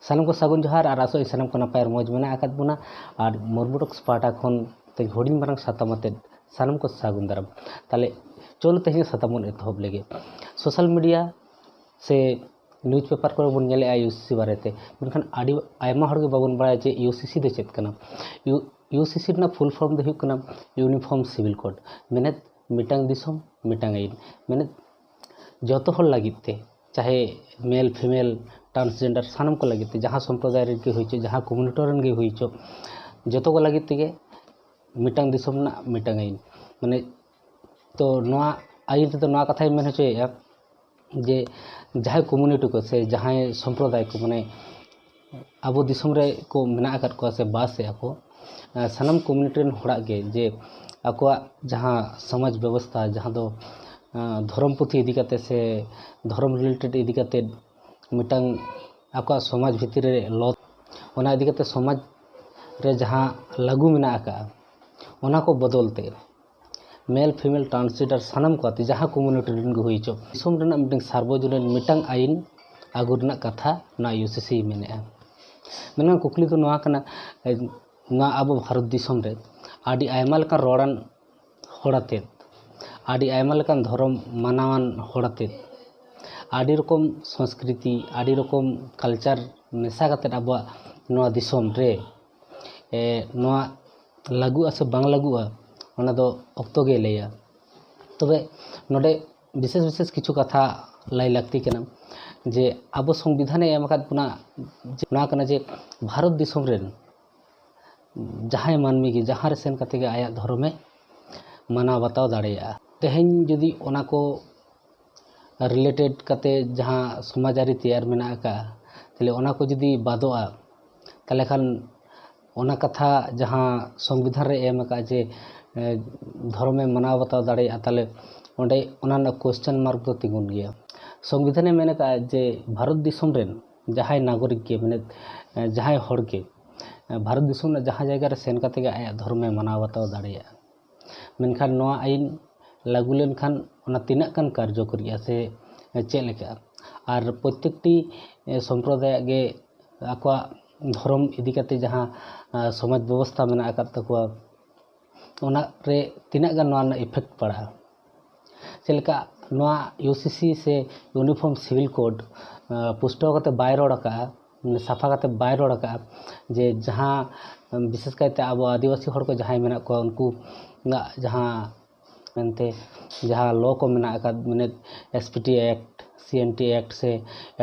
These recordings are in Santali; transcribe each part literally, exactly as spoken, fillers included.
ᱥᱟᱱᱟᱢ ᱠᱚ ᱥᱟᱹᱜᱩᱱ ᱡᱚᱦᱟᱨ ᱟᱨ ᱟᱥᱚᱜ ᱟᱹᱧ ᱥᱟᱱᱟᱢ ᱠᱚ ᱱᱟᱯᱟᱭ ᱟᱨ ᱢᱚᱡᱽ ᱢᱮᱱᱟᱜ ᱟᱠᱟᱫ ᱵᱚᱱᱟ᱾ ᱟᱨ ᱢᱩᱨᱢᱩ ᱴᱚᱠᱥ ᱯᱟᱦᱴᱟ ᱠᱷᱚᱱ ᱛᱮᱦᱮᱧ ᱦᱩᱰᱤᱧ ᱢᱟᱨᱟᱝ ᱥᱟᱛᱟᱢ ᱟᱛᱮᱫ ᱥᱟᱱᱟᱢ ᱠᱚ ᱥᱟᱹᱜᱩᱱ ᱫᱟᱨᱟᱢ᱾ ᱛᱟᱦᱞᱮ ᱪᱚᱞᱚ ᱛᱮᱦᱮᱧᱟᱜ ᱥᱟᱛᱟᱢ ᱵᱚᱱ ᱮᱛᱚᱦᱚᱵ ᱞᱮᱜᱮ᱾ ᱥᱳᱥᱟᱞ ᱢᱤᱰᱤᱭᱟ ᱥᱮ ᱱᱤᱭᱩᱡᱽ ᱯᱮᱯᱟᱨ ᱠᱚᱨᱮ ᱵᱚᱱ ᱧᱮᱞᱮᱜᱼᱟ ᱤᱭᱩ ᱥᱤ ᱥᱤ ᱵᱟᱨᱮᱛᱮ, ᱢᱮᱱᱠᱷᱟᱱ ᱟᱹᱰᱤ ᱟᱭᱢᱟ ᱦᱚᱲ ᱜᱮ ᱵᱟᱵᱚᱱ ᱵᱟᱲᱟᱭᱟ ᱡᱮ ᱤᱭᱩ ᱥᱤ ᱥᱤ ᱫᱚ ᱪᱮᱫ ᱠᱟᱱᱟ᱾ ᱤᱭᱩ ᱤᱭᱩ ᱥᱤ ᱥᱤ ᱨᱮᱱᱟᱜ ᱯᱷᱩᱞ ᱯᱷᱚᱨᱢ ᱫᱚ ᱦᱩᱭᱩᱜ ᱠᱟᱱᱟ ᱤᱭᱩᱱᱤᱯᱷᱚᱨᱢ ᱥᱤᱵᱷᱤᱞ ᱠᱳᱰ, ᱢᱮᱱᱮᱫ ᱢᱤᱫᱴᱟᱝ ᱫᱤᱥᱚᱢ ᱢᱤᱫᱴᱟᱝ ᱟᱹᱭᱤᱱ, ᱢᱮᱱᱮᱫ ᱡᱚᱛᱚ ᱦᱚᱲ ᱞᱟᱹᱜᱤᱫ ᱛᱮ, ᱪᱟᱦᱮ ᱢᱮᱞ ᱯᱷᱤᱢᱮᱞ ᱴᱨᱟᱱᱥᱡᱮᱱᱰᱟᱨ ᱥᱟᱱᱟᱢ ᱠᱚ ᱞᱟᱹᱜᱤᱫ ᱛᱮ, ᱡᱟᱦᱟᱸ ᱥᱚᱢᱯᱨᱚᱫᱟᱭ ᱨᱮᱱ ᱜᱮ ᱦᱩᱭ ᱦᱚᱪᱚ, ᱡᱟᱦᱟᱸ ᱠᱚᱢᱤᱭᱩᱱᱤᱴᱤ ᱨᱮᱱ ᱜᱮ ᱦᱩᱭ ᱦᱚᱪᱚ, ᱡᱚᱛᱚ ᱠᱚ ᱞᱟᱹᱜᱤᱫ ᱛᱮᱜᱮ ᱢᱤᱫᱴᱟᱝ ᱫᱤᱥᱚᱢ ᱨᱮᱱᱟᱜ ᱢᱤᱫᱴᱟᱝ ᱟᱹᱭᱤᱱ᱾ ᱢᱟᱱᱮ ᱛᱚ ᱱᱚᱣᱟ ᱟᱹᱭᱤᱱ ᱨᱮᱫᱚ ᱱᱚᱣᱟ ᱠᱟᱛᱷᱟᱭ ᱢᱮᱱ ᱦᱚᱪᱚᱭᱮᱫᱼᱟ ᱡᱮ ᱡᱟᱦᱟᱸᱭ ᱠᱚᱢᱤᱭᱩᱱᱤᱴᱤ ᱠᱚ ᱥᱮ ᱡᱟᱦᱟᱸᱭ ᱥᱚᱢᱯᱨᱚᱫᱟᱭ ᱠᱚ, ᱢᱟᱱᱮ ᱟᱵᱚ ᱫᱤᱥᱚᱢ ᱨᱮ ᱠᱚ ᱢᱮᱱᱟᱜ ᱟᱠᱟᱫ ᱠᱚᱣᱟ ᱥᱮ ᱵᱟᱥ ᱮᱫᱼᱟ ᱠᱚ, ᱥᱟᱱᱟᱢ ᱠᱚᱢᱤᱭᱩᱱᱤᱴᱤ ᱨᱮᱱ ᱦᱚᱲᱟᱜ ᱜᱮ ᱡᱮ ᱟᱠᱚᱣᱟᱜ ᱡᱟᱦᱟᱸ ᱥᱚᱢᱟᱡᱽ ᱵᱮᱵᱚᱥᱛᱷᱟ, ᱡᱟᱦᱟᱸ ᱫᱚ ᱫᱷᱚᱨᱚᱢ ᱯᱩᱛᱷᱤ ᱤᱫᱤ ᱠᱟᱛᱮ ᱥᱮ ᱫᱷᱚᱨᱚᱢ ᱨᱤᱞᱮᱴᱮᱰ ᱤᱫᱤ ᱠᱟᱛᱮ ᱢᱤᱫᱴᱟᱝ ᱟᱠᱚᱣᱟᱜ ᱥᱚᱢᱟᱡᱽ ᱵᱷᱤᱛᱨᱤ ᱨᱮ ᱞᱚ, ᱚᱱᱟ ᱤᱫᱤ ᱠᱟᱛᱮ ᱥᱚᱢᱟᱡᱽ ᱨᱮ ᱡᱟᱦᱟᱸ ᱞᱟᱹᱜᱩ ᱢᱮᱱᱟᱜ ᱟᱠᱟᱫᱼᱟ, ᱚᱱᱟ ᱠᱚ ᱵᱚᱫᱚᱞ ᱛᱮ ᱢᱮᱞ ᱯᱷᱤᱢᱮᱞ ᱴᱨᱟᱱᱥᱡᱮᱱᱰᱟᱨ ᱥᱟᱱᱟᱢ ᱠᱚ ᱟᱛᱮ ᱡᱟᱦᱟᱸ ᱠᱚᱢᱤᱭᱩᱱᱤᱴᱤ ᱨᱮᱱ ᱜᱮ ᱦᱩᱭ ᱦᱚᱪᱚ, ᱫᱤᱥᱚᱢ ᱨᱮᱱᱟᱜ ᱢᱤᱫᱴᱟᱝ ᱥᱟᱨᱵᱚᱡᱚᱱᱤᱱ ᱢᱤᱫᱴᱟᱝ ᱟᱹᱭᱤᱱ ᱟᱹᱜᱩ ᱨᱮᱱᱟᱜ ᱠᱟᱛᱷᱟ ᱱᱚᱣᱟ ᱤᱭᱩ ᱥᱤ ᱥᱤ ᱢᱮᱱᱮᱫᱼᱟ᱾ ᱢᱮᱱᱠᱷᱟᱱ ᱠᱩᱠᱞᱤ ᱫᱚ ᱱᱚᱣᱟ ᱠᱟᱱᱟ, ᱱᱚᱣᱟ ᱟᱵᱚ ᱵᱷᱟᱨᱚᱛ ᱫᱤᱥᱚᱢ ᱨᱮ ᱟᱹᱰᱤ ᱟᱭᱢᱟ ᱞᱮᱠᱟᱱ ᱨᱚᱲᱟᱱ ᱦᱚᱲ ᱟᱛᱮᱫ, ᱟᱹᱰᱤ ᱟᱭᱢᱟ ᱞᱮᱠᱟᱱ ᱫᱷᱚᱨᱚᱢ ᱢᱟᱱᱟᱣᱟᱱ ᱦᱚᱲ ᱟᱛᱮᱫ, ᱟᱹᱰᱤ ᱨᱚᱠᱚᱢ ᱥᱚᱝᱥᱠᱨᱤᱛᱤ, ᱟᱹᱰᱤ ᱨᱚᱠᱚᱢ ᱠᱟᱞᱪᱟᱨ ᱢᱮᱥᱟ ᱠᱟᱛᱮᱫ ᱟᱵᱚᱣᱟᱜ ᱱᱚᱣᱟ ᱫᱤᱥᱚᱢ ᱨᱮ ᱮ, ᱱᱚᱣᱟ ᱞᱟᱹᱜᱩᱜᱼᱟ ᱥᱮ ᱵᱟᱝ ᱞᱟᱹᱜᱩᱜᱼᱟ, ᱚᱱᱟ ᱫᱚ ᱚᱠᱛᱚ ᱜᱮ ᱞᱟᱹᱭᱟ᱾ ᱛᱚᱵᱮ ᱱᱚᱰᱮ ᱵᱤᱥᱮᱥ ᱵᱤᱥᱮᱥ ᱠᱤᱪᱷᱩ ᱠᱟᱛᱷᱟ ᱞᱟᱹᱭ ᱞᱟᱹᱠᱛᱤ ᱠᱟᱱᱟ, ᱡᱮ ᱟᱵᱚ ᱥᱚᱝᱵᱤᱫᱷᱟᱱᱮ ᱮᱢ ᱟᱠᱟᱫ ᱵᱚᱱᱟ, ᱡᱮ ᱱᱚᱣᱟ ᱠᱟᱱᱟ ᱡᱮ ᱵᱷᱟᱨᱚᱛ ᱫᱤᱥᱚᱢ ᱨᱮᱱ ᱡᱟᱦᱟᱸᱭ ᱢᱟᱹᱱᱢᱤ ᱜᱮ ᱡᱟᱦᱟᱸ ᱨᱮ ᱥᱮᱱ ᱠᱟᱛᱮ ᱜᱮ ᱟᱭᱟᱜ ᱫᱷᱚᱨᱚᱢᱮ ᱢᱟᱱᱟᱣ ᱵᱟᱛᱟᱣ ᱫᱟᱲᱮᱭᱟᱜᱼᱟ᱾ ᱛᱮᱦᱮᱧ ᱡᱩᱫᱤ ᱚᱱᱟ ᱠᱚ ᱨᱤᱞᱮᱴᱮᱰ ᱠᱟᱛᱮ ᱡᱟᱦᱟᱸ ᱥᱚᱢᱟᱡᱽ ᱟᱹᱨᱤ ᱛᱮᱭᱟᱨ ᱢᱮᱱᱟᱜ ᱟᱠᱟᱫᱼᱟ, ᱛᱟᱦᱞᱮ ᱚᱱᱟ ᱠᱚ ᱡᱩᱫᱤ ᱵᱟᱫᱚᱜᱼᱟ, ᱛᱟᱦᱞᱮ ᱠᱷᱟᱱ ᱚᱱᱟ ᱠᱟᱛᱷᱟ ᱡᱟᱦᱟᱸ ᱥᱚᱝᱵᱤᱫᱷᱟᱱ ᱨᱮ ᱮᱢ ᱟᱠᱟᱫᱼᱟ ᱡᱮ, ᱮ, ᱫᱷᱚᱨᱚᱢᱮ ᱢᱟᱱᱟᱣ ᱵᱟᱛᱟᱣ ᱫᱟᱲᱮᱭᱟᱜᱼᱟ, ᱛᱟᱦᱞᱮ ᱚᱸᱰᱮ ᱚᱱᱟ ᱨᱮᱱᱟᱜ ᱠᱚᱥᱪᱟᱱ ᱢᱟᱨᱠ ᱫᱚ ᱛᱤᱸᱜᱩᱱ ᱜᱮᱭᱟ᱾ ᱥᱚᱝᱵᱤᱫᱷᱟᱱᱮ ᱢᱮᱱ ᱟᱠᱟᱫᱼᱟ ᱡᱮ ᱵᱷᱟᱨᱚᱛ ᱫᱤᱥᱚᱢ ᱨᱮᱱ ᱡᱟᱦᱟᱸᱭ ᱱᱟᱜᱚᱨᱤᱠ ᱜᱮ, ᱢᱟᱱᱮ, ᱮ, ᱡᱟᱦᱟᱸᱭ ᱦᱚᱲ ᱜᱮ, ᱮ, ᱵᱷᱟᱨᱚᱛ ᱫᱤᱥᱚᱢ ᱨᱮᱱᱟᱜ ᱡᱟᱦᱟᱸ ᱡᱟᱭᱜᱟ ᱨᱮ ᱥᱮᱱ ᱠᱟᱛᱮ ᱜᱮ ᱟᱭᱟᱜ ᱫᱷᱚᱨᱚᱢᱮ ᱢᱟᱱᱟᱣ ᱵᱟᱛᱟᱣ ᱫᱟᱲᱮᱭᱟᱜᱼᱟ᱾ ᱢᱮᱱᱠᱷᱟᱱ ᱱᱚᱣᱟ ᱟᱹᱭᱤᱱ ᱞᱟᱹᱜᱩ ᱞᱮᱱᱠᱷᱟᱱ ᱚᱱᱟ ᱛᱤᱱᱟᱹᱜ ᱜᱟᱱ ᱠᱟᱨᱡᱚᱠᱚᱨᱤᱜᱼᱟ ᱥᱮ ᱪᱮᱫ ᱞᱮᱠᱟ? ᱟᱨ ᱯᱨᱚᱛᱮᱠᱴᱤ, ᱮ, ᱥᱚᱢᱯᱨᱚᱫᱟᱭᱟᱜ ᱜᱮ ᱟᱠᱚᱣᱟᱜ ᱫᱷᱚᱨᱚᱢ ᱤᱫᱤ ᱠᱟᱛᱮ ᱡᱟᱦᱟᱸ ᱥᱚᱢᱟᱡᱽ ᱵᱮᱵᱚᱥᱛᱷᱟ ᱢᱮᱱᱟᱜ ᱟᱠᱟᱫ ᱛᱟᱠᱚᱣᱟ, ᱚᱱᱟ ᱨᱮ ᱛᱤᱱᱟᱹᱜ ᱜᱟᱱ ᱱᱚᱣᱟ ᱨᱮᱱᱟᱜ effect ᱯᱟᱲᱟᱜᱼᱟ᱾ ᱪᱮᱫ ᱞᱮᱠᱟ ᱱᱚᱣᱟ UCC ᱥᱮ Uniform Civil Code ᱯᱩᱥᱴᱟᱹᱣ ᱠᱟᱛᱮ ᱵᱟᱭ ᱨᱚᱲ ᱟᱠᱟᱫᱼᱟ, ᱥᱟᱯᱷᱟ ᱠᱟᱛᱮ ᱵᱟᱭ ᱨᱚᱲ ᱟᱠᱟᱫᱼᱟ ᱡᱮ ᱡᱟᱦᱟᱸ ᱵᱤᱥᱮᱥ ᱠᱟᱭᱛᱮ ᱟᱵᱚ ᱟᱹᱫᱤᱵᱟᱹᱥᱤ ᱦᱚᱲ ᱠᱚ ᱡᱟᱦᱟᱸᱭ ᱢᱮᱱᱟᱜ ᱠᱚᱣᱟ, ᱩᱱᱠᱩ ᱡᱟᱦᱟᱸ ᱢᱮᱱᱛᱮ ᱡᱟᱦᱟᱸ law ᱠᱚ ᱢᱮᱱᱟᱜ ᱟᱠᱟᱫ, ᱢᱟᱱᱮ SPT Act, CNT Act ᱥᱮ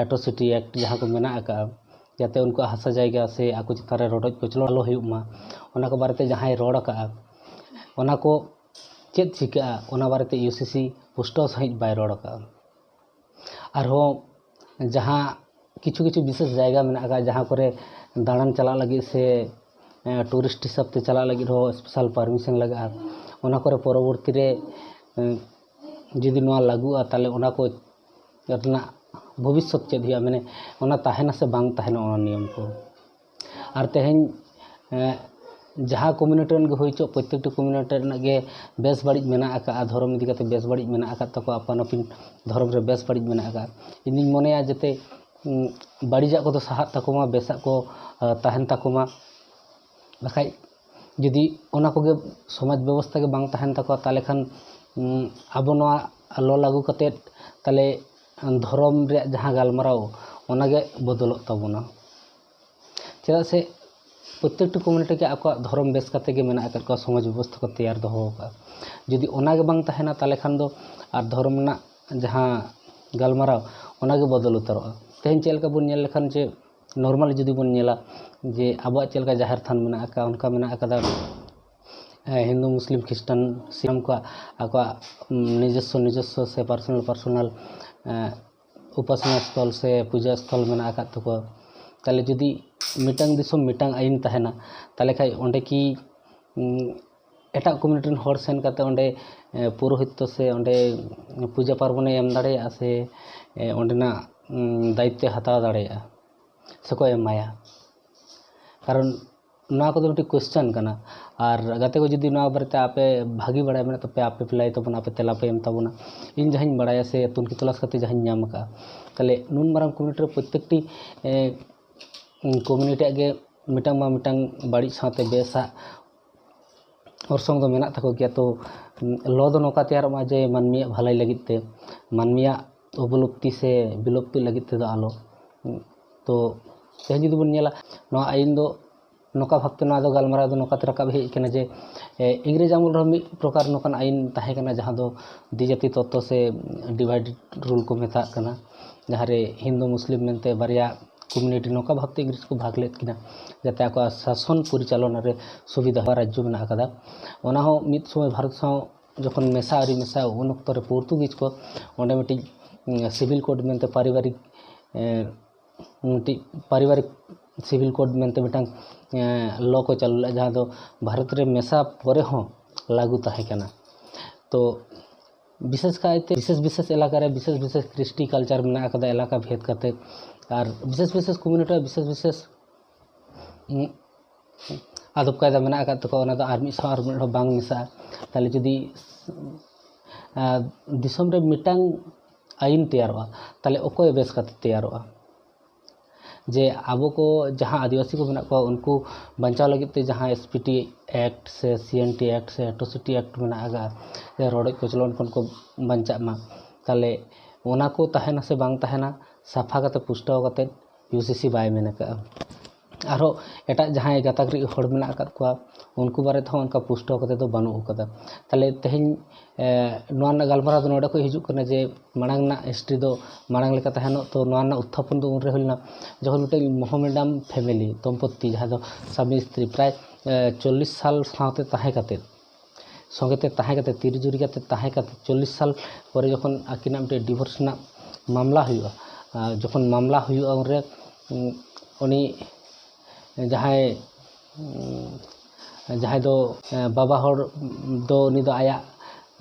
Atrocity Act ᱡᱟᱦᱟᱸ ᱠᱚ ᱢᱮᱱᱟᱜ ᱟᱠᱟᱫᱼᱟ, ᱡᱟᱛᱮ ᱩᱱᱠᱩᱣᱟᱜ ᱦᱟᱥᱟ ᱡᱟᱭᱜᱟ ᱥᱮ ᱟᱠᱚ ᱪᱮᱛᱟᱱ ᱨᱮ ᱨᱚᱰᱚᱡ ᱠᱚᱪᱞᱚᱱ ᱟᱞᱚ ᱦᱩᱭᱩᱜ ᱢᱟ, ᱚᱱᱟ ᱠᱚ ᱵᱟᱨᱮᱛᱮ ᱡᱟᱦᱟᱸᱭ ᱨᱚᱲ ᱟᱠᱟᱫᱼᱟ, ᱚᱱᱟ ᱠᱚ ᱪᱮᱫ ᱪᱤᱠᱟᱹᱜᱼᱟ, ᱚᱱᱟ ᱵᱟᱨᱮᱛᱮ UCC ᱯᱩᱥᱴᱟᱹᱣ ᱥᱟᱺᱦᱤᱡ ᱵᱟᱭ ᱨᱚᱲ ᱟᱠᱟᱫᱼᱟ᱾ ᱟᱨᱦᱚᱸ ᱡᱟᱦᱟᱸ ᱠᱤᱪᱷᱩ ᱠᱤᱪᱷᱩ ᱵᱤᱥᱮᱥ ᱡᱟᱭᱜᱟ ᱢᱮᱱᱟᱜ ᱟᱠᱟᱫ, ᱡᱟᱦᱟᱸ ᱠᱚᱨᱮ ᱫᱟᱬᱟᱱ ᱪᱟᱞᱟᱜ ᱞᱟᱹᱜᱤᱫ ᱥᱮ tourist ᱦᱤᱥᱟᱹᱵ ᱛᱮ ᱪᱟᱞᱟᱜ ᱞᱟᱹᱜᱤᱫ ᱦᱚᱸ special permission ᱞᱟᱜᱟᱜᱼᱟ, ᱚᱱᱟ ᱠᱚᱨᱮ ᱯᱚᱨᱚᱵᱚᱨᱛᱤ ᱨᱮ ᱡᱩᱫᱤ ᱱᱚᱣᱟ ᱞᱟᱹᱜᱩᱜᱼᱟ, ᱛᱟᱦᱚᱞᱮ ᱚᱱᱟ ᱠᱚ ᱨᱮᱱᱟᱜ ᱵᱷᱚᱵᱤᱥᱥᱚᱛ ᱪᱮᱫ ᱦᱩᱭᱩᱜᱼᱟ, ᱢᱟᱱᱮ ᱚᱱᱟ ᱛᱟᱦᱮᱱᱟ ᱥᱮ ᱵᱟᱝ ᱛᱟᱦᱮᱱᱟ ᱚᱱᱟ ᱱᱤᱭᱚᱢ ᱠᱚ᱾ ᱟᱨ ᱛᱮᱦᱮᱧ ᱡᱟᱦᱟᱸ community ᱨᱮᱱ ᱜᱮ ᱦᱩᱭ ᱦᱚᱪᱚᱜ, ᱯᱨᱚᱛᱮᱠᱴᱤ community ᱨᱮᱱᱟᱜ ᱜᱮ ᱵᱮᱥ ᱵᱟᱹᱲᱤᱡ ᱢᱮᱱᱟᱜ ᱟᱠᱟᱫᱼᱟ, ᱫᱷᱚᱨᱚᱢ ᱤᱫᱤ ᱠᱟᱛᱮ ᱵᱮᱥ ᱵᱟᱹᱲᱤᱡ ᱢᱮᱱᱟᱜ ᱟᱠᱟᱫ ᱛᱟᱠᱚᱣᱟ, ᱟᱯᱟᱱ ᱟᱹᱯᱤᱱ ᱫᱷᱚᱨᱚᱢ ᱨᱮ ᱵᱮᱥ ᱵᱟᱹᱲᱤᱡ ᱢᱮᱱᱟᱜ ᱟᱠᱟᱫᱼᱟ᱾ ᱤᱧ ᱫᱩᱧ ᱢᱚᱱᱮᱭᱟ ᱡᱟᱛᱮ ᱵᱟᱹᱲᱤᱡᱟᱜ ᱠᱚᱫᱚ ᱥᱟᱦᱟᱜ ᱛᱟᱠᱚ ᱢᱟ, ᱵᱮᱥᱟᱜ ᱠᱚ ᱛᱟᱦᱮᱱ ᱛᱟᱠᱚ ᱢᱟ᱾ ᱵᱟᱠᱷᱟᱡ ᱡᱩᱫᱤ ᱚᱱᱟ ᱠᱚᱜᱮ ᱥᱚᱢᱟᱡᱽ ᱵᱮᱵᱚᱥᱛᱷᱟ ᱜᱮ ᱵᱟᱝ ᱛᱟᱦᱮᱱ ᱛᱟᱠᱚᱣᱟ, ᱛᱟᱦᱚᱞᱮ ᱠᱷᱟᱱ ᱟᱵᱚ ᱱᱚᱣᱟ law ᱞᱟᱹᱜᱩ ᱠᱟᱛᱮᱫ ᱛᱟᱦᱚᱞᱮ ᱫᱷᱚᱨᱚᱢ ᱨᱮᱭᱟᱜ ᱡᱟᱦᱟᱸ ᱜᱟᱞᱢᱟᱨᱟᱣ, ᱚᱱᱟᱜᱮ ᱵᱚᱫᱚᱞᱚᱜ ᱛᱟᱵᱚᱱᱟ᱾ ᱪᱮᱫᱟᱜ ᱥᱮ ᱯᱨᱚᱛᱮᱠᱴᱤ community ᱜᱮ ᱟᱠᱚᱣᱟᱜ ᱫᱷᱚᱨᱚᱢ ᱵᱮᱥ ᱠᱟᱛᱮ ᱜᱮ ᱢᱮᱱᱟᱜ ᱟᱠᱟᱫ ᱠᱚᱣᱟ, ᱥᱚᱢᱟᱡᱽ ᱵᱮᱵᱚᱥᱛᱷᱟ ᱠᱚ ᱛᱮᱭᱟᱨ ᱫᱚᱦᱚ ᱟᱠᱟᱫᱼᱟ᱾ ᱡᱩᱫᱤ ᱚᱱᱟ ᱜᱮ ᱵᱟᱝ ᱛᱟᱦᱮᱱᱟ, ᱛᱟᱦᱚᱞᱮ ᱠᱷᱟᱱ ᱫᱚ ᱟᱨ ᱫᱷᱚᱨᱚᱢ ᱨᱮᱱᱟᱜ ᱡᱟᱦᱟᱸ ᱜᱟᱞᱢᱟᱨᱟᱣ, ᱚᱱᱟᱜᱮ ᱵᱚᱫᱚᱞ ᱩᱛᱟᱹᱨᱚᱜᱼᱟ᱾ ᱛᱮᱦᱮᱧ ᱪᱮᱫ ᱞᱮᱠᱟ ᱵᱚᱱ ᱧᱮᱞ ᱞᱮᱠᱷᱟᱱ ᱡᱮ normally ᱡᱩᱫᱤ ᱵᱚᱱ ᱧᱮᱞᱟ ᱡᱮ ᱟᱵᱚᱣᱟᱜ ᱪᱮᱫ ᱞᱮᱠᱟ ᱡᱟᱦᱮᱨ ᱛᱷᱟᱱ ᱢᱮᱱᱟᱜ ᱟᱠᱟᱫ, ᱚᱱᱠᱟ ᱢᱮᱱᱟᱜ ᱟᱠᱟᱫᱟ ᱦᱤᱱᱫᱩ, ᱢᱩᱥᱞᱤᱢ, ᱠᱷᱨᱤᱥᱴᱟᱱ, ᱥᱤᱭᱟᱢ ᱠᱚᱣᱟᱜ ᱟᱠᱚᱣᱟᱜ ᱱᱤᱡᱚᱥᱥᱚ ᱱᱤᱡᱚᱥᱥᱚ ᱥᱮ personal personal ᱩᱯᱟᱥᱱᱟ ᱥᱛᱷᱚᱞ ᱥᱮ ᱯᱩᱡᱟᱹ ᱥᱛᱷᱚᱞ ᱢᱮᱱᱟᱜ ᱟᱠᱟᱫ ᱛᱟᱠᱚᱣᱟ᱾ ᱛᱟᱦᱚᱞᱮ ᱡᱩᱫᱤ ᱢᱤᱫᱴᱟᱝ ᱫᱤᱥᱚᱢ ᱢᱤᱫᱴᱟᱝ ᱟᱹᱭᱤᱱ ᱛᱟᱦᱮᱱᱟ, ᱛᱟᱦᱚᱞᱮ ᱠᱷᱟᱡ ᱚᱸᱰᱮ ᱠᱤ ᱮᱴᱟᱜ community ᱨᱮᱱ ᱦᱚᱲ ᱥᱮᱱ ᱠᱟᱛᱮ ᱚᱸᱰᱮ ᱯᱩᱨᱳᱦᱤᱛᱚ ᱥᱮ ᱚᱸᱰᱮ ᱯᱩᱡᱟᱹ ᱯᱟᱨᱵᱚᱱᱮ ᱮᱢ ᱫᱟᱲᱮᱭᱟᱜᱼᱟ ᱥᱮ ᱚᱸᱰᱮᱱᱟᱜ ᱫᱟᱭᱤᱛᱛᱚᱭ ᱦᱟᱛᱟᱣ ᱫᱟᱲᱮᱭᱟᱜᱼᱟ ᱥᱮᱠᱚ ᱮᱢᱟᱭᱟ? ᱠᱟᱨᱚᱱ ᱱᱚᱣᱟ ᱠᱚᱫᱚ ᱢᱤᱫᱴᱤᱡ question ᱠᱟᱱᱟ᱾ ᱟᱨ ᱜᱟᱛᱮ ᱠᱚ, ᱡᱩᱫᱤ ᱱᱚᱣᱟ ᱵᱟᱨᱮᱛᱮ ᱟᱯᱮ ᱵᱷᱟᱹᱜᱤ ᱵᱟᱲᱟᱭ ᱢᱮᱱᱟᱜ ᱛᱟᱯᱮᱭᱟ, ᱟᱯᱮ ᱯᱮ ᱞᱟᱹᱭ ᱛᱟᱵᱚᱱᱟ, ᱟᱯᱮ ᱯᱮ ᱞᱟᱹᱭ ᱛᱟᱵᱚᱱᱟ᱾ ᱤᱧ ᱡᱟᱦᱟᱸᱧ ᱵᱟᱲᱟᱭᱟ ᱥᱮ ᱛᱩᱱᱠᱷᱤ ᱛᱚᱞᱟᱥ ᱠᱟᱛᱮ ᱡᱟᱦᱟᱸᱧ ᱧᱟᱢ ᱟᱠᱟᱫᱼᱟ, ᱛᱟᱦᱚᱞᱮ ᱱᱩᱱ ᱢᱟᱨᱟᱝ community ᱨᱮ ᱯᱨᱚᱛᱮᱠᱴᱤ ᱠᱚᱢᱤᱭᱩᱱᱤᱴᱤᱭᱟᱜ ᱜᱮ ᱢᱤᱫᱴᱟᱝ ᱢᱟ ᱢᱤᱫᱴᱟᱝ ᱵᱟᱹᱲᱤᱡ ᱥᱟᱶᱛᱮ ᱵᱮᱥᱟᱜ ᱚᱨᱥᱚᱝ ᱫᱚ ᱢᱮᱱᱟᱜ ᱛᱟᱠᱚ ᱜᱮᱭᱟ᱾ ᱛᱚ ᱞᱚ ᱫᱚ ᱱᱚᱝᱠᱟ ᱛᱮᱭᱟᱨᱚᱜ ᱢᱟ ᱡᱮ ᱢᱟᱹᱱᱢᱤᱭᱟᱜ ᱵᱷᱟᱹᱞᱟᱹᱭ ᱞᱟᱹᱜᱤᱫ ᱛᱮ, ᱢᱟᱹᱱᱢᱤᱭᱟᱜ ᱩᱯᱚᱞᱚᱵᱽᱫᱷᱤ ᱥᱮ ᱵᱤᱞᱚᱯᱛᱤ ᱞᱟᱹᱜᱤᱫ ᱛᱮᱫᱚ ᱟᱞᱚ᱾ ᱛᱚ ᱛᱮᱦᱮᱧ ᱡᱩᱫᱤ ᱵᱚᱱ ᱧᱮᱞᱟ, ᱱᱚᱣᱟ ᱟᱹᱭᱤᱱ ᱫᱚ ᱱᱚᱝᱠᱟ ᱵᱷᱟᱵᱽᱛᱮ, ᱱᱚᱣᱟ ᱫᱚ ᱜᱟᱞᱢᱟᱨᱟᱣ ᱫᱚ ᱱᱚᱝᱠᱟ ᱛᱮ ᱨᱟᱠᱟᱵ ᱦᱮᱡ ᱟᱠᱟᱱᱟ ᱡᱮ ᱮ, ᱤᱝᱨᱮᱡᱽ ᱟᱢᱚᱞ ᱨᱮᱦᱚᱸ ᱢᱤᱫ ᱯᱨᱚᱠᱟᱨ ᱱᱚᱝᱠᱟᱱ ᱟᱹᱭᱤᱱ ᱛᱟᱦᱮᱸ ᱠᱟᱱᱟ, ᱡᱟᱦᱟᱸ ᱫᱚ ᱫᱤᱡᱟᱹᱛᱤ ᱛᱚᱛᱛᱚ ᱥᱮ ᱰᱤᱵᱷᱟᱭᱰᱮᱰ ᱨᱩᱞ ᱠᱚ ᱢᱮᱛᱟᱜ ᱠᱟᱱᱟ, ᱡᱟᱦᱟᱸ ᱨᱮ ᱦᱤᱱᱫᱩ ᱢᱩᱥᱞᱤᱢ ᱢᱮᱱᱛᱮ ᱵᱟᱨᱭᱟ ᱠᱚᱢᱤᱭᱩᱱᱤᱴᱤ ᱱᱚᱝᱠᱟ ᱵᱷᱟᱵᱽᱛᱮ ᱤᱝᱨᱮᱡᱽ ᱠᱚ ᱵᱷᱟᱜᱽ ᱞᱮᱫ ᱠᱤᱱᱟ, ᱡᱟᱛᱮ ᱟᱠᱚᱣᱟᱜ ᱥᱟᱥᱚᱱ ᱯᱚᱨᱤᱪᱟᱞᱚᱱᱟ ᱨᱮ ᱥᱩᱵᱤᱫᱷᱟ ᱦᱩᱭᱩᱜ᱾ ᱨᱟᱡᱽᱡᱚ ᱢᱮᱱᱟᱜ ᱟᱠᱟᱫᱟ᱾ ᱚᱱᱟ ᱦᱚᱸ ᱢᱤᱫ ᱥᱚᱢᱚᱭ ᱵᱷᱟᱨᱚᱛ ᱥᱟᱶ ᱡᱚᱠᱷᱚᱱ ᱢᱮᱥᱟ ᱟᱹᱣᱨᱤ ᱢᱮᱥᱟ, ᱩᱱ ᱚᱠᱛᱚ ᱨᱮ ᱯᱚᱨᱛᱩᱜᱤᱡᱽ ᱠᱚ ᱚᱸᱰᱮ ᱢᱤᱫᱴᱤᱡ, ᱩᱸ, ᱥᱤᱵᱷᱤᱞ ᱠᱳᱰ ᱢᱮᱱᱛᱮ ᱯᱟᱨᱤᱵᱟᱨᱤᱠ, ᱮᱸ, ᱢᱤᱫᱴᱤᱡ ᱯᱟᱨᱤᱵᱟᱨᱤᱠ ᱥᱤᱵᱷᱤᱞ ᱠᱳᱰ ᱢᱮᱱᱛᱮ ᱢᱤᱫᱴᱟᱝ, ᱮᱸ, ᱞᱚ ᱠᱚ ᱪᱟᱹᱞᱩ ᱞᱮᱫᱼᱟ, ᱡᱟᱦᱟᱸ ᱫᱚ ᱵᱷᱟᱨᱚᱛ ᱨᱮ ᱢᱮᱥᱟ ᱯᱚᱨᱮ ᱦᱚᱸ ᱞᱟᱹᱜᱩ ᱛᱟᱦᱮᱸ ᱠᱟᱱᱟ᱾ ᱛᱚ ᱵᱤᱥᱮᱥ ᱠᱟᱭᱛᱮ ᱵᱤᱥᱮᱥ ᱵᱤᱥᱮᱥ ᱮᱞᱟᱠᱟ ᱨᱮ ᱵᱤᱥᱮᱥ ᱵᱤᱥᱮᱥ ᱠᱨᱤᱥᱴᱤ ᱠᱟᱞᱪᱟᱨ ᱢᱮᱱᱟᱜ ᱟᱠᱟᱫᱟ, ᱮᱞᱟᱠᱟ ᱵᱷᱮᱫ ᱠᱟᱛᱮ, ᱟᱨ ᱵᱤᱥᱮᱥ ᱵᱤᱥᱮᱥ ᱠᱚᱢᱤᱭᱩᱱᱤᱴᱤ ᱨᱮ ᱵᱤᱥᱮᱥ ᱵᱤᱥᱮᱥ, ᱩᱸ, ᱟᱫᱚᱵ ᱠᱟᱭᱫᱟ ᱢᱮᱱᱟᱜ ᱟᱠᱟᱫ ᱛᱟᱠᱚᱣᱟ, ᱚᱱᱟ ᱫᱚ ᱟᱨ ᱢᱤᱫ ᱥᱟᱶ ᱟᱨ ᱢᱤᱫ ᱦᱚᱸ ᱵᱟᱝ ᱢᱮᱥᱟᱜᱼᱟ᱾ ᱛᱟᱦᱚᱞᱮ ᱡᱩᱫᱤ, ᱟᱸ, ᱫᱤᱥᱚᱢ ᱨᱮ ᱢᱤᱫᱴᱟᱝ ᱟᱹᱭᱤᱱ ᱛᱮᱭᱟᱨᱚᱜᱼᱟ, ᱛᱟᱦᱚᱞᱮ ᱚᱠᱚᱭ ᱵᱮᱥ ᱠᱟᱛᱮ ᱛᱮᱭᱟᱨᱚᱜᱼᱟ? ᱡᱮ ᱟᱵᱚ ᱠᱚ ᱡᱟᱦᱟᱸ ᱟᱹᱫᱤᱵᱟᱹᱥᱤ ᱠᱚ ᱢᱮᱱᱟᱜ ᱠᱚᱣᱟ, ᱩᱱᱠᱩ ᱵᱟᱧᱪᱟᱣ ᱞᱟᱹᱜᱤᱫ ᱛᱮ ᱡᱟᱦᱟᱸ ᱮᱥ ᱯᱤ ᱴᱤ ᱮᱠᱴ ᱥᱮ ᱥᱤ ᱮᱱ ᱴᱤ ᱮᱠᱴ ᱥᱮ ᱮᱴᱨᱚᱥᱤᱴᱤ ᱮᱠᱴ ᱢᱮᱱᱟᱜ ᱟᱠᱟᱫᱼᱟ, ᱡᱮ ᱨᱚᱰᱚᱡ ᱠᱚᱪᱞᱚᱱ ᱠᱷᱚᱱ ᱠᱚ ᱵᱟᱧᱪᱟᱜ ᱢᱟ, ᱛᱟᱦᱚᱞᱮ ᱚᱱᱟ ᱠᱚ ᱛᱟᱦᱮᱱᱟ ᱥᱮ ᱵᱟᱝ ᱛᱟᱦᱮᱱᱟ, ᱥᱟᱯᱷᱟ ᱠᱟᱛᱮ ᱯᱩᱥᱴᱟᱹᱣ ᱠᱟᱛᱮ ᱤᱭᱩ ᱥᱤ ᱥᱤ ᱵᱟᱭ ᱢᱮᱱ ᱟᱠᱟᱫᱼᱟ᱾ ᱟᱨᱦᱚᱸ ᱮᱴᱟᱜ ᱡᱟᱦᱟᱸᱭ ᱜᱟᱛᱟᱠ ᱨᱤᱡ ᱦᱚᱲ ᱢᱮᱱᱟᱜ ᱟᱠᱟᱫ ᱠᱚᱣᱟ, ᱩᱱᱠᱩ ᱵᱟᱨᱮ ᱛᱮᱦᱚᱸ ᱚᱱᱠᱟ ᱯᱩᱥᱴᱟᱹᱣ ᱠᱟᱛᱮ ᱫᱚ ᱵᱟᱹᱱᱩᱜ ᱟᱠᱟᱫᱟ᱾ ᱛᱟᱦᱚᱞᱮ ᱛᱮᱦᱮᱧ, ᱮ, ᱱᱚᱣᱟ ᱨᱮᱱᱟᱜ ᱜᱟᱞᱢᱟᱨᱟᱣ ᱫᱚ ᱱᱚᱰᱮ ᱠᱷᱚᱱ ᱦᱤᱡᱩᱜ ᱠᱟᱱᱟ ᱡᱮ ᱢᱟᱲᱟᱝ ᱨᱮᱱᱟᱜ ᱦᱤᱥᱴᱨᱤ ᱫᱚ ᱢᱟᱲᱟᱝ ᱞᱮᱠᱟ ᱛᱟᱦᱮᱱᱚᱜ᱾ ᱛᱚ ᱱᱚᱣᱟ ᱨᱮᱱᱟᱜ ᱩᱛᱛᱷᱟᱯᱚᱱ ᱫᱚ ᱩᱱᱨᱮ ᱦᱩᱭ ᱞᱮᱱᱟ, ᱡᱚᱠᱷᱚᱱ ᱢᱤᱫᱴᱮᱱ ᱢᱚᱦᱚᱢᱮᱰᱟᱢ ᱯᱷᱮᱢᱮᱞᱤ, ᱫᱚᱢᱯᱚᱛᱤ, ᱡᱟᱦᱟᱸ ᱫᱚ ᱥᱟᱢᱤ ᱥᱛᱨᱤ, ᱯᱨᱟᱭ, ᱮ, ᱪᱚᱞᱞᱤᱥ ᱥᱟᱞ ᱥᱟᱶᱛᱮ ᱛᱟᱦᱮᱸ ᱠᱟᱛᱮ, ᱥᱚᱸᱜᱮ ᱛᱮ ᱛᱟᱦᱮᱸ ᱠᱟᱛᱮ, ᱛᱤᱨ ᱡᱩᱨᱤ ᱠᱟᱛᱮ ᱛᱟᱦᱮᱸ ᱠᱟᱛᱮ, ᱪᱚᱞᱞᱤᱥ ᱥᱟᱞ ᱯᱚᱨᱮ ᱡᱚᱠᱷᱚᱱ ᱟᱹᱠᱤᱱᱟᱜ ᱢᱤᱫᱴᱮᱱ ᱰᱤᱵᱷᱳᱨᱥ ᱨᱮᱱᱟᱜ ᱢᱟᱢᱞᱟ ᱦᱩᱭᱩᱜᱼᱟ, ᱟᱨ ᱡᱚᱠᱷᱚᱱ ᱢᱟᱢᱞᱟ ᱦᱩᱭᱩᱜᱼᱟ, ᱩᱱᱨᱮ, ᱩᱸ, ᱩᱱᱤ ᱡᱟᱦᱟᱸᱭ, ᱩᱸ, ᱡᱟᱦᱟᱸᱭ ᱫᱚ, ᱮᱸ, ᱵᱟᱵᱟ ᱦᱚᱲ ᱫᱚ, ᱩᱱᱤ ᱫᱚ ᱟᱭᱟᱜ,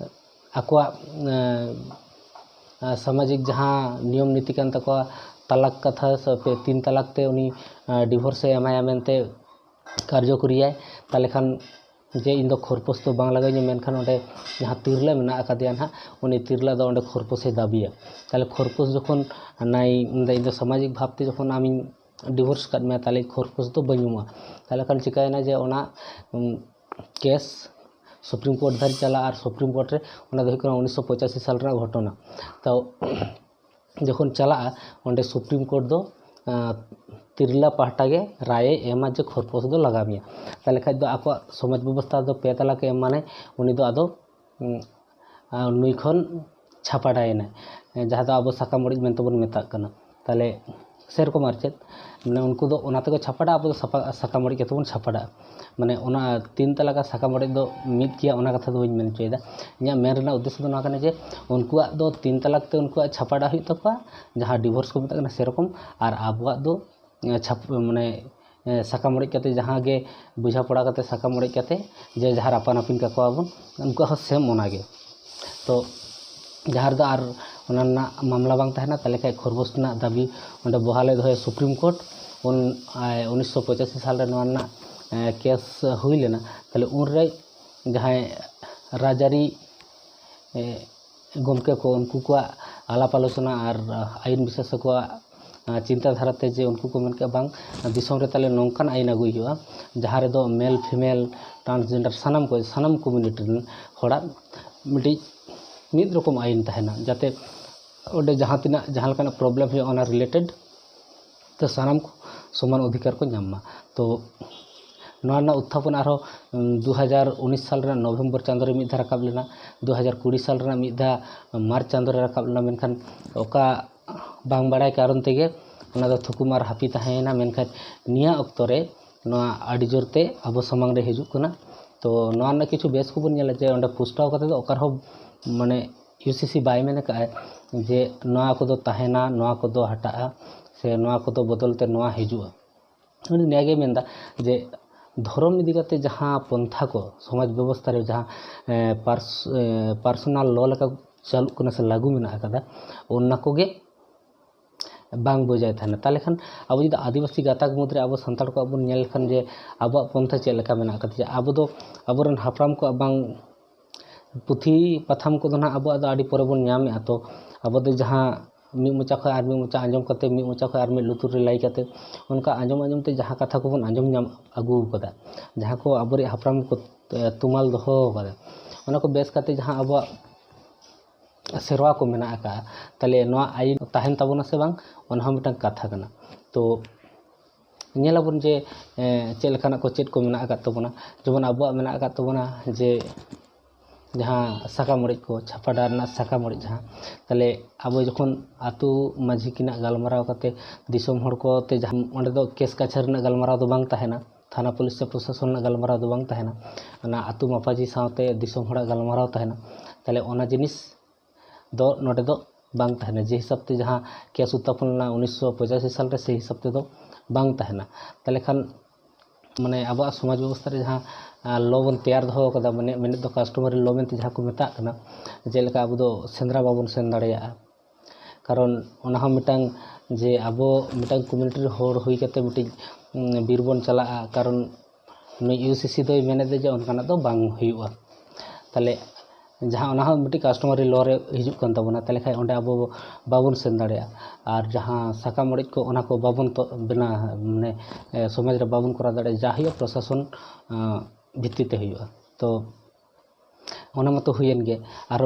ᱟᱠᱚᱣᱟᱜ, ᱮᱸ, ᱥᱟᱢᱟᱡᱤᱠ ᱡᱟᱦᱟᱸ ᱱᱤᱭᱚᱢ ᱱᱤᱛᱤ ᱠᱟᱱ ᱛᱟᱠᱚᱣᱟ, ᱛᱟᱞᱟᱠ ᱠᱟᱛᱷᱟ ᱥᱮ ᱯᱮ, ᱛᱤᱱ ᱛᱟᱞᱟᱠ ᱛᱮ ᱩᱱᱤ, ᱮᱸ, ᱰᱤᱵᱷᱳᱨᱥ ᱮ ᱮᱢᱟᱭᱟ ᱢᱮᱱᱛᱮ ᱠᱟᱨᱡᱚᱠᱚᱨᱤᱭᱟᱭ, ᱛᱟᱦᱚᱞᱮ ᱠᱷᱟᱱ ᱡᱮ ᱤᱧ ᱫᱚ ᱠᱷᱚᱨᱯᱳᱥ ᱫᱚ ᱵᱟᱝ ᱞᱟᱜᱟᱣᱤᱧᱟ, ᱢᱮᱱᱠᱷᱟᱱ ᱚᱸᱰᱮ ᱡᱟᱦᱟᱸ ᱛᱤᱨᱞᱟᱹ ᱢᱮᱱᱟᱜ ᱟᱠᱟᱫᱮᱭᱟ ᱱᱟᱦᱟᱜ, ᱩᱱᱤ ᱛᱤᱨᱞᱟᱹ ᱫᱚ ᱚᱸᱰᱮ ᱠᱷᱚᱨᱯᱳᱥᱮ ᱫᱟᱹᱵᱤᱭᱟ᱾ ᱛᱟᱦᱚᱞᱮ ᱠᱷᱚᱨᱯᱳᱥ ᱡᱚᱠᱷᱚᱱ ᱱᱟᱭ, ᱢᱮᱱᱫᱟ, "ᱤᱧ ᱫᱚ ᱥᱟᱢᱟᱡᱤᱠ ᱵᱷᱟᱵᱽᱛᱮ ᱡᱚᱠᱷᱚᱱ ᱟᱢᱤᱧ ᱰᱤᱵᱷᱳᱨᱥ ᱟᱠᱟᱫ ᱢᱮᱭᱟ, ᱛᱟᱦᱚᱞᱮ ᱠᱷᱚᱨᱯᱳᱥ ᱫᱚ ᱵᱟᱹᱧ ᱮᱢᱚᱜᱼᱟ᱾ ᱛᱟᱦᱚᱞᱮ ᱠᱷᱟᱱ ᱪᱤᱠᱟᱹᱭᱮᱱᱟ ᱡᱮ ᱚᱱᱟ ᱠᱮᱥ ᱥᱩᱯᱨᱤᱢ ᱠᱳᱨᱴ ᱫᱷᱟᱹᱨᱤᱡ ᱪᱟᱞᱟᱜᱼᱟ, ᱟᱨ ᱥᱩᱯᱨᱤᱢ ᱠᱳᱨᱴ ᱨᱮ ᱚᱱᱟ ᱫᱚ ᱦᱩᱭᱩᱜ ᱠᱟᱱᱟ ᱩᱱᱤᱥᱥᱚ ᱯᱚᱸᱪᱟᱥᱤ ᱥᱟᱞ ᱨᱮᱱᱟᱜ ᱜᱷᱚᱴᱚᱱᱟ᱾ ᱛᱚ ᱡᱚᱠᱷᱚᱱ ᱪᱟᱞᱟᱜᱼᱟ, ᱚᱸᱰᱮ ᱥᱩᱯᱨᱤᱢ ᱠᱳᱨᱴ ᱫᱚ ᱛᱤᱨᱞᱟᱹ ᱯᱟᱦᱴᱟ ᱜᱮ ᱨᱟᱭᱮ ᱮᱢᱟ ᱡᱮ ᱠᱷᱚᱨᱯᱳᱥ ᱫᱚ ᱞᱟᱜᱟᱣ ᱢᱮᱭᱟ᱾ ᱛᱟᱦᱚᱞᱮ ᱠᱷᱟᱡ ᱫᱚ ᱟᱠᱚᱣᱟᱜ ᱥᱚᱢᱟᱡᱽ ᱵᱮᱵᱚᱥᱛᱷᱟ ᱫᱚ ᱯᱮ ᱛᱟᱞᱟᱠ ᱮ ᱮᱢ ᱢᱟᱱᱮ ᱩᱱᱤ ᱫᱚ ᱟᱫᱚ ᱱᱩᱭ ᱠᱷᱚᱱ ᱪᱷᱟᱯᱟᱰᱟᱭᱮᱱᱟᱭ, ᱡᱟᱦᱟᱸ ᱫᱚ ᱟᱵᱚ ᱥᱟᱠᱟᱢ ᱚᱲᱮᱡ ᱢᱮᱱᱛᱮ ᱵᱚᱱ ᱢᱮᱛᱟᱜ ᱠᱟᱱᱟ᱾ ᱛᱟᱦᱚᱞᱮ ᱥᱮᱨᱚᱠᱚᱢ ᱟᱨ ᱪᱮᱫ, ᱢᱟᱱᱮ ᱩᱱᱠᱩ ᱫᱚ ᱚᱱᱟ ᱛᱮᱠᱚ ᱪᱷᱟᱯᱟᱰᱟ, ᱟᱵᱚ ᱫᱚ ᱥᱟᱯᱟ-, ᱥᱟᱠᱟᱢ ᱚᱲᱮᱡ ᱠᱟᱛᱮ ᱵᱚᱱ ᱪᱷᱟᱯᱟᱰᱟᱜᱼᱟ᱾ ᱢᱟᱱᱮ ᱚᱱᱟ ᱛᱤᱱ ᱛᱟᱞᱟᱠᱟ ᱥᱟᱠᱟᱢ ᱚᱲᱮᱡ ᱫᱚ ᱢᱤᱫ ᱜᱮᱭᱟ, ᱚᱱᱟ ᱠᱟᱛᱷᱟ ᱫᱚ ᱵᱟᱹᱧ ᱢᱮᱱ ᱦᱚᱪᱚᱭᱮᱫᱟ᱾ ᱤᱧᱟᱹᱜ ᱢᱮᱱ ᱨᱮᱱᱟᱜ ᱩᱫᱽᱫᱮᱥᱥᱚ ᱫᱚ ᱱᱚᱣᱟ ᱠᱟᱱᱟ ᱡᱮ ᱩᱱᱠᱩᱣᱟᱜ ᱫᱚ ᱛᱤᱱ ᱛᱟᱞᱟᱠ ᱛᱮ ᱩᱱᱠᱩᱣᱟᱜ ᱪᱷᱟᱯᱟᱰᱟ ᱦᱩᱭᱩᱜ ᱛᱟᱠᱚᱣᱟ, ᱡᱟᱦᱟᱸ ᱰᱤᱵᱷᱳᱨᱥ ᱠᱚ ᱢᱮᱛᱟᱜ ᱠᱟᱱᱟ ᱥᱮᱨᱚᱠᱚᱢ, ᱟᱨ ᱟᱵᱚᱣᱟᱜ ᱫᱚ ᱪᱷᱟᱯ-, ᱢᱟᱱᱮ ᱥᱟᱠᱟᱢ ᱚᱲᱮᱡ ᱠᱟᱛᱮ, ᱡᱟᱦᱟᱸ ᱜᱮ ᱵᱩᱡᱷᱟᱹ ᱯᱚᱲᱟ ᱠᱟᱛᱮ ᱥᱟᱠᱟᱢ ᱚᱲᱮᱡ ᱠᱟᱛᱮ ᱡᱮ ᱡᱟᱦᱟᱸ ᱟᱯᱟᱱ ᱟᱹᱯᱤᱱ ᱠᱟᱠᱚᱣᱟ ᱵᱚᱱ, ᱩᱱᱠᱩᱣᱟᱜ ᱦᱚᱸ ᱥᱮᱢ ᱚᱱᱟᱜᱮ᱾ ᱛᱚ ᱡᱟᱦᱟᱸ ᱨᱮᱫᱚ ᱟᱨ ᱚᱱᱟ ᱨᱮᱱᱟᱜ ᱢᱟᱢᱞᱟ ᱵᱟᱝ ᱛᱟᱦᱮᱱᱟ, ᱛᱟᱦᱚᱞᱮ ᱠᱷᱟᱡ ᱠᱷᱚᱨᱯᱳᱥ ᱨᱮᱱᱟᱜ ᱫᱟᱹᱵᱤ ᱚᱸᱰᱮ ᱵᱚᱦᱟᱞᱮ ᱫᱚᱦᱚᱭᱟ ᱥᱩᱯᱨᱤᱢ ᱠᱳᱨᱴ᱾ ᱩᱱ ᱩᱱᱤᱥᱥᱚ ᱯᱚᱸᱪᱟᱥᱤ ᱥᱟᱞ ᱨᱮ ᱱᱚᱣᱟ ᱨᱮᱱᱟᱜ ᱠᱮᱥ ᱦᱩᱭ ᱞᱮᱱᱟ᱾ ᱛᱟᱦᱚᱞᱮ ᱩᱱᱨᱮ ᱡᱟᱦᱟᱸᱭ ᱨᱟᱡᱽᱟᱹᱨᱤ ᱜᱚᱢᱠᱮ ᱠᱚ, ᱩᱱᱠᱩ ᱠᱚᱣᱟᱜ ᱟᱞᱟᱯ ᱟᱞᱳᱪᱚᱱᱟ ᱟᱨ ᱟᱹᱭᱤᱱ ᱵᱤᱥᱮᱥ ᱠᱚᱣᱟᱜ ᱪᱤᱱᱛᱟᱹ ᱫᱷᱟᱨᱟᱛᱮ ᱡᱮ ᱩᱱᱠᱩ ᱠᱚ ᱢᱮᱱ ᱠᱮᱫᱼᱟ, ᱵᱟᱝ, ᱫᱤᱥᱚᱢ ᱨᱮ ᱛᱟᱦᱚᱞᱮ ᱱᱚᱝᱠᱟᱱ ᱟᱹᱭᱤᱱ ᱟᱹᱜᱩᱭ ᱦᱩᱭᱩᱜᱼᱟ, ᱡᱟᱦᱟᱸ ᱨᱮᱫᱚ ᱢᱮᱞ ᱯᱷᱤᱢᱮᱞ ᱴᱨᱟᱱᱥᱡᱮᱱᱰᱟᱨ ᱥᱟᱱᱟᱢ ᱠᱚ, ᱥᱟᱱᱟᱢ ᱠᱚᱢᱤᱭᱩᱱᱤᱴᱤ ᱨᱮᱱ ᱦᱚᱲᱟᱜ ᱢᱤᱫᱴᱤᱡ ᱢᱤᱫ ᱨᱚᱠᱚᱢ ᱟᱹᱭᱤᱱ ᱛᱟᱦᱮᱱᱟ, ᱡᱟᱛᱮ ᱚᱸᱰᱮ ᱡᱟᱦᱟᱸ ᱛᱤᱱᱟᱹᱜ ᱡᱟᱦᱟᱸ ᱞᱮᱠᱟᱱᱟᱜ ᱯᱨᱚᱵᱞᱮᱢ ᱦᱩᱭᱩᱜᱼᱟ, ᱚᱱᱟ ᱨᱤᱞᱮᱴᱮᱰ ᱛᱮ ᱥᱟᱱᱟᱢ ᱠᱚ ᱥᱚᱢᱟᱱ ᱚᱫᱷᱤᱠᱟᱨ ᱠᱚ ᱧᱟᱢ ᱢᱟ᱾ ᱛᱚ ᱱᱚᱣᱟ ᱨᱮᱱᱟᱜ ᱩᱛᱛᱷᱟᱯᱚᱱ ᱟᱨᱦᱚᱸ ᱫᱩ ᱦᱟᱡᱟᱨ ᱩᱱᱤᱥ ᱥᱟᱞ ᱨᱮᱱᱟᱜ ᱱᱚᱵᱷᱮᱢᱵᱚᱨ ᱪᱟᱸᱫᱳ ᱨᱮ ᱢᱤᱫ ᱫᱷᱟᱣ ᱨᱟᱠᱟᱵ ᱞᱮᱱᱟ, ᱫᱩ ᱦᱟᱡᱟᱨ ᱠᱩᱲᱤ ᱥᱟᱞ ᱨᱮᱱᱟᱜ ᱢᱤᱫ ᱫᱷᱟᱣ ᱢᱟᱨᱪ ᱪᱟᱸᱫᱳ ᱨᱮ ᱨᱟᱠᱟᱵ ᱞᱮᱱᱟ, ᱢᱮᱱᱠᱷᱟᱱ ᱚᱠᱟ ᱵᱟᱝ ᱵᱟᱲᱟᱭ ᱠᱟᱨᱚᱱ ᱛᱮᱜᱮ ᱚᱱᱟ ᱫᱚ ᱛᱷᱩᱠᱩᱢ ᱟᱨ ᱦᱟᱹᱯᱤ ᱛᱟᱦᱮᱸᱭᱮᱱᱟ᱾ ᱢᱮᱱᱠᱷᱟᱱ ᱱᱤᱭᱟᱹ ᱚᱠᱛᱚ ᱨᱮ ᱱᱚᱣᱟ ᱟᱹᱰᱤ ᱡᱳᱨ ᱛᱮ ᱟᱵᱚ ᱥᱟᱢᱟᱝ ᱨᱮ ᱦᱤᱡᱩᱜ ᱠᱟᱱᱟ᱾ ᱛᱚ ᱱᱚᱣᱟ ᱨᱮᱱᱟᱜ ᱠᱤᱪᱷᱩ ᱵᱮᱥ ᱠᱚᱵᱚᱱ ᱧᱮᱞᱟ ᱡᱮ ᱚᱸᱰᱮ ᱯᱩᱥᱴᱟᱹᱣ ᱠᱟᱛᱮ ᱫᱚ ᱚᱠᱟ ᱨᱮᱦᱚᱸ, ᱢᱟᱱᱮ, ᱤᱭᱩ ᱥᱤ ᱥᱤ ᱵᱟᱭ ᱢᱮᱱ ᱟᱠᱟᱫᱼᱟ ᱡᱮ ᱱᱚᱣᱟ ᱠᱚᱫᱚ ᱛᱟᱦᱮᱱᱟ, ᱱᱚᱣᱟ ᱠᱚᱫᱚ ᱦᱟᱴᱟᱜᱼᱟ, ᱥᱮ ᱱᱚᱣᱟ ᱠᱚᱫᱚ ᱵᱚᱫᱚᱞ ᱛᱮ ᱱᱚᱣᱟ ᱦᱤᱡᱩᱜᱼᱟ᱾ ᱩᱱᱤ ᱱᱤᱭᱟᱹ ᱜᱮᱭ ᱢᱮᱱᱫᱟ ᱡᱮ ᱫᱷᱚᱨᱚᱢ ᱤᱫᱤ ᱠᱟᱛᱮ ᱡᱟᱦᱟᱸ ᱯᱚᱱᱛᱷᱟ ᱠᱚ ᱥᱚᱢᱟᱡᱽ ᱵᱮᱵᱚᱥᱛᱷᱟ ᱨᱮ ᱡᱟᱦᱟᱸ, ᱮ, ᱯᱟᱨᱥ-, ᱮ, ᱯᱟᱨᱥᱚᱱᱟᱞ ᱞᱚ ᱞᱮᱠᱟ ᱪᱟᱹᱞᱩᱜ ᱠᱟᱱᱟ ᱥᱮ ᱞᱟᱹᱜᱩ ᱢᱮᱱᱟᱜ ᱟᱠᱟᱫᱟ, ᱚᱱᱟ ᱠᱚᱜᱮ ᱵᱟᱝ ᱵᱚᱡᱟᱭ ᱛᱟᱦᱮᱱᱟ᱾ ᱛᱟᱦᱚᱞᱮ ᱠᱷᱟᱱ ᱟᱵᱚ ᱡᱩᱫᱤ ᱟᱹᱫᱤᱵᱟᱹᱥᱤ ᱜᱟᱛᱟᱠ ᱢᱩᱫᱽᱨᱮ ᱟᱵᱚ ᱥᱟᱱᱛᱟᱲ ᱠᱚᱣᱟᱜ ᱵᱚᱱ ᱧᱮᱞ ᱞᱮᱠᱷᱟᱱ ᱡᱮ ᱟᱵᱚᱣᱟᱜ ᱯᱚᱱᱛᱷᱟ ᱪᱮᱫ ᱞᱮᱠᱟ ᱢᱮᱱᱟᱜ ᱟᱠᱟᱫᱟ, ᱡᱮ ᱟᱵᱚ ᱫᱚ ᱟᱵᱚᱨᱮᱱ ᱦᱟᱯᱲᱟᱢ ᱠᱚᱣᱟᱜ ᱵᱟᱝ ᱯᱩᱛᱷᱤ ᱯᱟᱛᱷᱟᱢ ᱠᱚᱫᱚ ᱱᱟᱦᱟᱜ ᱟᱵᱚᱣᱟᱜ ᱫᱚ ᱟᱹᱰᱤ ᱯᱚᱨᱮ ᱵᱚᱱ ᱧᱟᱢᱮᱫᱼᱟ᱾ ᱛᱚ ᱟᱵᱚ ᱫᱚ ᱡᱟᱦᱟᱸ ᱢᱤᱫ ᱢᱚᱪᱟ ᱠᱷᱚᱱ ᱟᱨ ᱢᱤᱫ ᱢᱚᱪᱟ ᱟᱸᱡᱚᱢ ᱠᱟᱛᱮ, ᱢᱤᱫ ᱢᱚᱪᱟ ᱠᱷᱚᱱ ᱟᱨ ᱢᱤᱫ ᱞᱩᱛᱩᱨ ᱨᱮ ᱞᱟᱹᱭ ᱠᱟᱛᱮ, ᱚᱱᱠᱟ ᱟᱸᱡᱚᱢ ᱟᱸᱡᱚᱢ ᱛᱮ ᱡᱟᱦᱟᱸ ᱠᱟᱛᱷᱟ ᱠᱚᱵᱚᱱ ᱟᱸᱡᱚᱢ ᱧᱟᱢ ᱟᱹᱜᱩ ᱟᱠᱟᱫᱟ, ᱡᱟᱦᱟᱸ ᱠᱚ ᱟᱵᱚᱨᱮᱱ ᱦᱟᱯᱲᱟᱢ ᱠᱚ, ᱮ, ᱛᱩᱢᱟᱹᱞ ᱫᱚᱦᱚ ᱟᱠᱟᱫᱟ, ᱚᱱᱟ ᱠᱚ ᱵᱮᱥ ᱠᱟᱛᱮ ᱡᱟᱦᱟᱸ ᱟᱵᱚᱣᱟᱜ ᱥᱮᱨᱣᱟ ᱠᱚ ᱢᱮᱱᱟᱜ ᱟᱠᱟᱫᱼᱟ, ᱛᱟᱦᱚᱞᱮ ᱱᱚᱣᱟ ᱟᱹᱭᱤᱱ ᱛᱟᱦᱮᱱ ᱛᱟᱵᱚᱱᱟ ᱥᱮ ᱵᱟᱝ, ᱚᱱᱟ ᱦᱚᱸ ᱢᱤᱫᱴᱟᱝ ᱠᱟᱛᱷᱟ ᱠᱟᱱᱟ᱾ ᱛᱚ ᱧᱮᱞᱟᱵᱚᱱ ᱡᱮ, ᱮ, ᱪᱮᱫ ᱞᱮᱠᱟᱱᱟᱜ ᱠᱚ, ᱪᱮᱫ ᱠᱚ ᱢᱮᱱᱟᱜ ᱟᱠᱟᱫ ᱛᱟᱵᱚᱱᱟ᱾ ᱡᱮᱢᱚᱱ ᱟᱵᱚᱣᱟᱜ ᱢᱮᱱᱟᱜ ᱟᱠᱟᱫ ᱛᱟᱵᱚᱱᱟ ᱡᱮ ᱡᱟᱦᱟᱸ ᱥᱟᱠᱟᱢ ᱚᱲᱮᱡ ᱠᱚ, ᱪᱷᱟᱯᱟ ᱰᱟᱦᱟᱨ ᱨᱮᱱᱟᱜ ᱥᱟᱠᱟᱢ ᱚᱲᱮᱡ ᱡᱟᱦᱟᱸ, ᱛᱟᱦᱚᱞᱮ ᱟᱵᱚ ᱡᱚᱠᱷᱚᱱ ᱟᱹᱛᱩ ᱢᱟᱹᱡᱷᱤ ᱠᱤᱱᱟᱜ ᱜᱟᱞᱢᱟᱨᱟᱣ ᱠᱟᱛᱮ ᱫᱤᱥᱚᱢ ᱦᱚᱲ ᱠᱚ ᱛᱮ ᱡᱟᱦᱟᱸ, ᱚᱸᱰᱮ ᱫᱚ ᱠᱮᱥ ᱠᱟᱪᱷᱟᱨᱤ ᱨᱮᱱᱟᱜ ᱜᱟᱞᱢᱟᱨᱟᱣ ᱫᱚ ᱵᱟᱝ ᱛᱟᱦᱮᱱᱟ, ᱛᱷᱟᱱᱟ ᱯᱩᱞᱤᱥ ᱥᱮ ᱯᱨᱚᱥᱟᱥᱚᱱ ᱨᱮᱱᱟᱜ ᱜᱟᱞᱢᱟᱨᱟᱣ ᱫᱚ ᱵᱟᱝ ᱛᱟᱦᱮᱱᱟ, ᱚᱱᱟ ᱟᱹᱛᱩ ᱢᱟᱯᱟᱡᱷᱤ ᱥᱟᱶᱛᱮ ᱫᱤᱥᱚᱢ ᱦᱚᱲᱟᱜ ᱜᱟᱞᱢᱟᱨᱟᱣ ᱛᱟᱦᱮᱱᱟ᱾ ᱛᱟᱦᱚᱞᱮ ᱚᱱᱟ ᱡᱤᱱᱤᱥ ᱫᱚ ᱱᱚᱰᱮ ᱫᱚ ᱵᱟᱝ ᱛᱟᱦᱮᱱᱟ᱾ ᱡᱮ ᱦᱤᱥᱟᱹᱵ ᱛᱮ ᱡᱟᱦᱟᱸ ᱠᱮᱥ ᱩᱛᱛᱷᱟᱯᱚᱱ ᱞᱮᱱᱟ ᱩᱱᱤᱥᱥᱚ ᱯᱚᱸᱪᱟᱥᱤ ᱥᱟᱞ ᱨᱮ, ᱥᱮᱭ ᱦᱤᱥᱟᱹᱵ ᱛᱮᱫᱚ ᱵᱟᱝ ᱛᱟᱦᱮᱱᱟ᱾ ᱛᱟᱦᱚᱞᱮ ᱠᱷᱟᱱ ᱢᱟᱱᱮ ᱟᱵᱚᱣᱟᱜ ᱥᱚᱢᱟᱡᱽ ᱵᱮᱵᱚᱥᱛᱷᱟ ᱨᱮ ᱡᱟᱦᱟᱸ, ᱟᱸ, ᱞᱚ ᱵᱚᱱ ᱛᱮᱭᱟᱨ ᱫᱚᱦᱚ ᱟᱠᱟᱫᱟ, ᱢᱟᱱᱮ ᱢᱮᱱᱮᱫ ᱫᱚ ᱠᱟᱥᱴᱚᱢᱟᱨᱤ ᱞᱚ ᱢᱮᱱᱛᱮ ᱡᱟᱦᱟᱸ ᱠᱚ ᱢᱮᱛᱟᱜ ᱠᱟᱱᱟ, ᱡᱮᱞᱮᱠᱟ ᱟᱵᱚ ᱫᱚ ᱥᱮᱸᱫᱽᱨᱟ ᱵᱟᱵᱚᱱ ᱥᱮᱱ ᱫᱟᱲᱮᱭᱟᱜᱼᱟ, ᱠᱟᱨᱚᱱ ᱚᱱᱟ ᱦᱚᱸ ᱢᱤᱫᱴᱟᱝ, ᱡᱮ ᱟᱵᱚ ᱢᱤᱫᱴᱟᱝ ᱠᱚᱢᱤᱭᱩᱱᱤᱴᱤ ᱨᱮ ᱦᱚᱲ ᱦᱩᱭ ᱠᱟᱛᱮ ᱢᱤᱫᱴᱤᱡ, ᱩᱸ, ᱵᱤᱨ ᱵᱚᱱ ᱪᱟᱞᱟᱜᱼᱟ, ᱠᱟᱨᱚᱱ ᱱᱩᱭ ᱤᱭᱩ ᱥᱤ ᱥᱤ ᱫᱚᱭ ᱢᱮᱱᱮᱫ ᱡᱮ ᱚᱱᱠᱟᱱᱟᱜ ᱫᱚ ᱵᱟᱝ ᱦᱩᱭᱩᱜᱼᱟ᱾ ᱛᱟᱦᱚᱞᱮ ᱡᱟᱦᱟᱸ ᱚᱱᱟ ᱦᱚᱸ ᱢᱤᱫᱴᱤᱡ ᱠᱟᱥᱴᱚᱢᱟᱨᱤ ᱞᱚ ᱨᱮ ᱦᱤᱡᱩᱜ ᱠᱟᱱ ᱛᱟᱵᱚᱱᱟ, ᱛᱟᱦᱚᱞᱮ ᱠᱷᱟᱱ ᱚᱸᱰᱮ ᱟᱵᱚ ᱵᱟᱵᱚᱱ ᱥᱮᱱ ᱫᱟᱲᱮᱭᱟᱜᱼᱟ᱾ ᱟᱨ ᱡᱟᱦᱟᱸ ᱥᱟᱠᱟᱢ ᱚᱲᱮᱡ ᱠᱚ, ᱚᱱᱟ ᱠᱚ ᱵᱟᱵᱚᱱ ᱛᱚ-, ᱵᱮᱱᱟᱣ, ᱢᱟᱱᱮ, ᱮ, ᱥᱚᱢᱟᱡᱽ ᱨᱮ ᱵᱟᱵᱚᱱ ᱠᱚᱨᱟᱣ ᱫᱟᱲᱮᱭᱟᱜᱼᱟ, ᱡᱟ ᱦᱩᱭᱩᱜᱼᱟ ᱯᱨᱚᱥᱟᱥᱚᱱ, ᱟᱸ, ᱵᱷᱤᱛᱤᱨ ᱛᱮ ᱦᱩᱭᱩᱜᱼᱟ᱾ ᱛᱚ ᱚᱱᱟ ᱢᱟᱛᱚ ᱦᱩᱭᱮᱱ ᱜᱮ, ᱟᱨᱚ